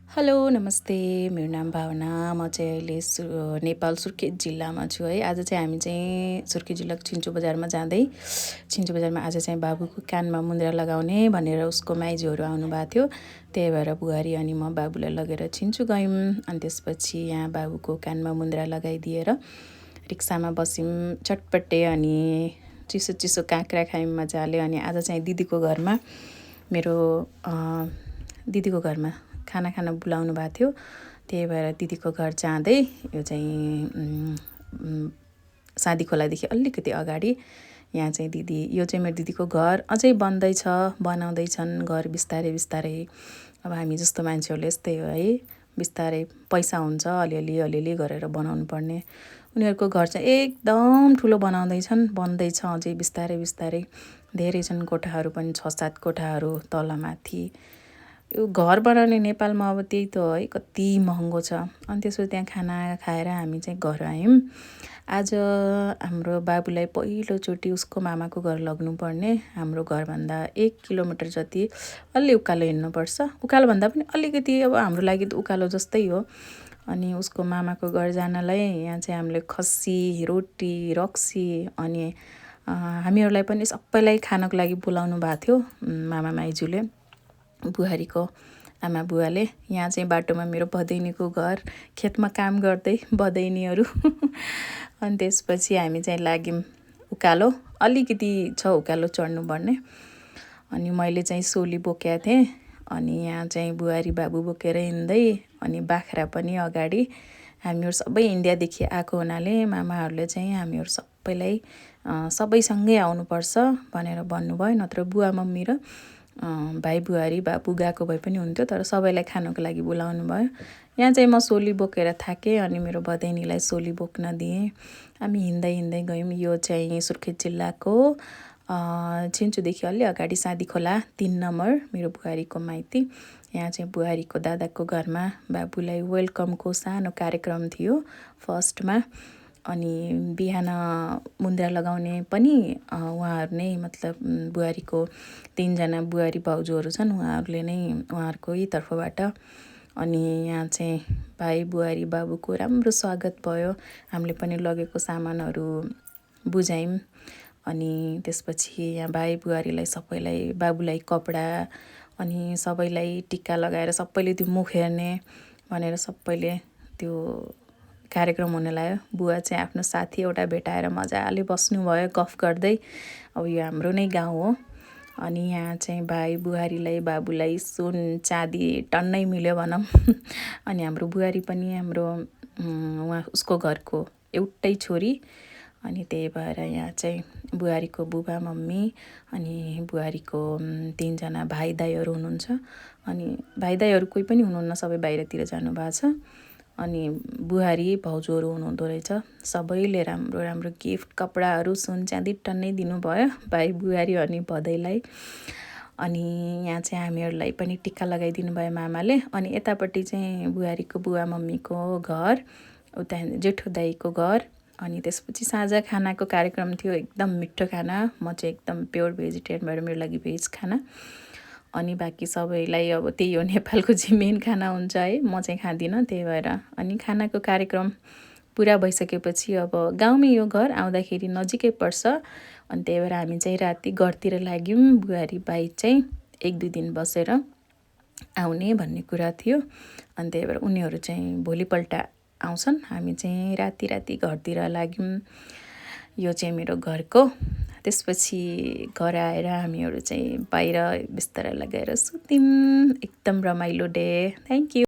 Hello नमस्ते, मेरो नाम भावना। म चाहिँ अहिले नेपाल सुर्खेत जिल्लामा छु है। आज चाहिँ हामी चाहिँ सुर्खेत जिल्लाको छिन्चु बजारमा जाँदै छिन्चु बजारमा आज चाहिँ बाबुको कानमा मुन्द्रा लगाउने भनेर उसको माइजूहरू आउनुभएको थियो। त्यही भएर बुहारी अनि म बाबुलाई लगेर छिन्चु गयौँ। अनि त्यसपछि यहाँ बाबुको कानमा मुन्द्रा लगाइदिएर रिक्सामा बस्यौँ चटपटे अनि चिसो चिसो काँक्रा खायौँ मजाले। अनि आज चाहिँ दिदीको घरमा मेरो दिदीको घरमा खाना खान बोलाउनु भएको थियो। त्यही भएर दिदीको घर जाँदै यो चाहिँ सादी खोलादेखि अलिकति अगाडि यहाँ चाहिँ यो चाहिँ मेरो दिदीको घर अझै बन्दैछ, बनाउँदैछन् घर बिस्तारै बिस्तारै। अब हामी जस्तो मान्छेहरूले यस्तै हो है, बिस्तारै पैसा हुन्छ अलिअलि गरेर बनाउनु पर्ने। उनीहरूको घर चाहिँ एकदम ठुलो बनाउँदैछन्, बन्दैछ अझै बिस्तारै बिस्तारै। धेरै छन् कोठाहरू पनि 6-7 कोठाहरू तलमाथि। यो घर बनाउने नेपालमा अब त्यही त हो है, कति महँगो छ। अनि त्यसपछि त्यहाँ खाना खाएर हामी चाहिँ घर आयौँ। आज हाम्रो बाबुलाई पहिलोचोटि उसको मामाको घर लग्नुपर्ने। हाम्रो घरभन्दा 1 किलोमिटर जति अलि उकालो हिँड्नुपर्छ। उकालोभन्दा पनि अलिकति, अब हाम्रो लागि त उकालो जस्तै हो। अनि उसको मामाको घर जानलाई यहाँ चाहिँ हामीले खसी, रोटी, रक्सी अनि हामीहरूलाई पनि सबैलाई खानको लागि बोलाउनु भएको थियो मामा माइजूले, बुहारीको आमा बुवाले। यहाँ चाहिँ बाटोमा मेरो भदैनीको घर, खेतमा काम गर्दै भदैनीहरू। अनि त्यसपछि हामी चाहिँ लाग्यौँ उकालो, अलिकति छ उकालो चढ्नुपर्ने। अनि मैले चाहिँ सोली बोकेको थिएँ। अनि यहाँ चाहिँ बुहारी बाबु बोकेर हिँड्दै अनि बाख्रा पनि अगाडि। हामीहरू सबै इन्डियादेखि आएको हुनाले मामाहरूले चाहिँ हामीहरू सबैलाई सबैसँगै आउनुपर्छ भनेर भन्नुभयो। नत्र बुवा मम्मी र भाइ बुहारी बाबु गएको भए पनि हुन्थ्यो, तर सबैलाई खानको लागि बोलाउनु भयो। यहाँ चाहिँ म सोली बोकेर थाकेँ अनि मेरो भदैनीलाई सोली बोक्न दिएँ। हामी हिँड्दै हिँड्दै गयौँ। यो चाहिँ सुर्खेत जिल्लाको छिन्चुदेखि अलि अगाडि सादी खोला 3 नम्बर मेरो बुहारीको माइती। यहाँ चाहिँ बुहारीको दादाको घरमा बाबुलाई वेलकमको सानो कार्यक्रम थियो फर्स्टमा। अनि बिहान मुन्द्रा लगाउने पनि उहाँहरू नै, मतलब बुहारीको 3 जना बुहारी भाउजूहरू छन्, उहाँहरूले नै, उहाँहरूकै तर्फबाट। अनि यहाँ चाहिँ भाइ बुहारी बाबुको राम्रो स्वागत भयो। हामीले पनि लगेको सामानहरू बुझायौँ। अनि त्यसपछि यहाँ भाइ बुहारीलाई सबैलाई, बाबुलाई कपडा अनि सबैलाई टिका लगाएर सबैले त्यो मुख हेर्ने भनेर सबैले त्यो कार्यक्रम हुन लाग्यो। बुवा चाहिँ आफ्नो साथी एउटा भेटाएर मजाले बस्नुभयो गफ गर्दै। अब यो हाम्रो नै गाउँ हो। अनि यहाँ चाहिँ भाइ बुहारीलाई बाबुलाई सुन चाँदी टन्नै मिल्यो भनौँ। अनि हाम्रो बुहारी पनि हाम्रो उसको घरको एउटै छोरी। अनि त्यही भएर यहाँ चाहिँ बुहारीको बुबा मम्मी अनि बुहारीको 3 जना भाइ दाइहरू हुनुहुन्छ। अनि भाइ दाइहरू कोही पनि हुनुहुन्न, सबै बाहिरतिर जानुभएको छ। अनि बुहारी भाउजूहरू हुनुहुँदो रहेछ। सबैले राम्रो राम्रो गिफ्ट, कपडाहरू, सुन चाँदी टन्नै दिनुभयो भाइ बुहारी अनि भदैलाई। अनि यहाँ चाहिँ हामीहरूलाई पनि टिका लगाइदिनु भयो मामाले। अनि यतापट्टि चाहिँ बुहारीको बुवा मम्मीको घर, उता जेठो दाइको घर। अनि त्यसपछि साँझ खानाको कार्यक्रम थियो, एकदम मिठो खाना। म चाहिँ एकदम प्योर भेजिटेरियन भएर मेरो लागि भेज खाना। अनि बाँकी सबैलाई अब त्यही हो, नेपालको चाहिँ मेन खाना हुन्छ है, म चाहिँ खाँदिनँ। त्यही भएर अनि खानाको कार्यक्रम पुरा भइसकेपछि अब गाउँमै यो घर आउँदाखेरि नजिकै पर्छ। अनि त्यही भएर हामी चाहिँ राति घरतिर लाग्यौँ। बुहारी भाइ चाहिँ 1-2 दिन बसेर आउने भन्ने कुरा थियो। अनि त्यही भएर उनीहरू चाहिँ भोलिपल्ट आउँछन्। हामी चाहिँ राति घरतिर लाग्यौँ। यो चाहिँ मेरो घरको। त्यसपछि घर आएर हामीहरू चाहिँ बाहिर बिस्तारै लगाएर सुत्यौँ। एकदम रमाइलो डे। Thank you.